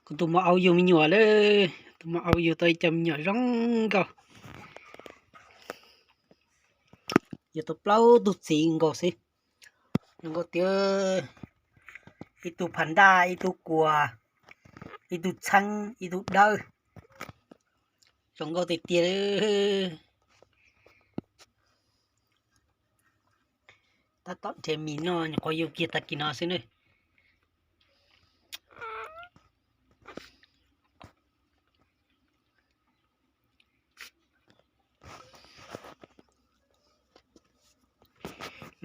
Kuv tus muam au yug me nyuam lawm, tus muam au yug tau ib co me nyuam zoo nkauj. Yug tau plaub tug txiv nkaus xwb, zoo nkauj tiag. Ib tug pha daj, ib tug kuas, ib tug txheeb, ib tug dawb, zoo nkauj tiag tiag li. Tab tom nrhiav mis noj, nyuam qhuav yug kiag tag kis no xwb na.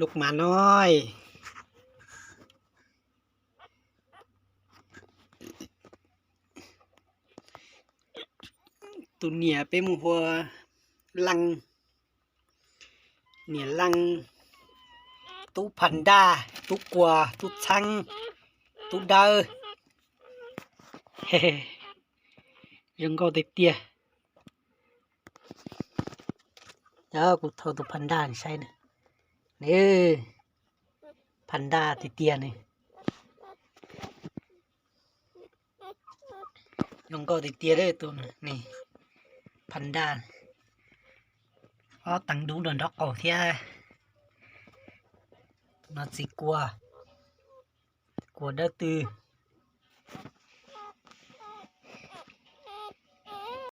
Lub mas no, tus niam peb mus hu ua Leej, niam Leej, tub pha daj, tub kuas, tub txheeb, tub dawb, zoo nkauj tiag tiag. Kuv thau tus pha daj saib na, pha daj tiag tiag ne. Zoo nkauj tiag tiag li tus ne, pha daj, ob teev dub nrog nraub qaum thiab. Tus no txiv kuas, kuas dawb tw.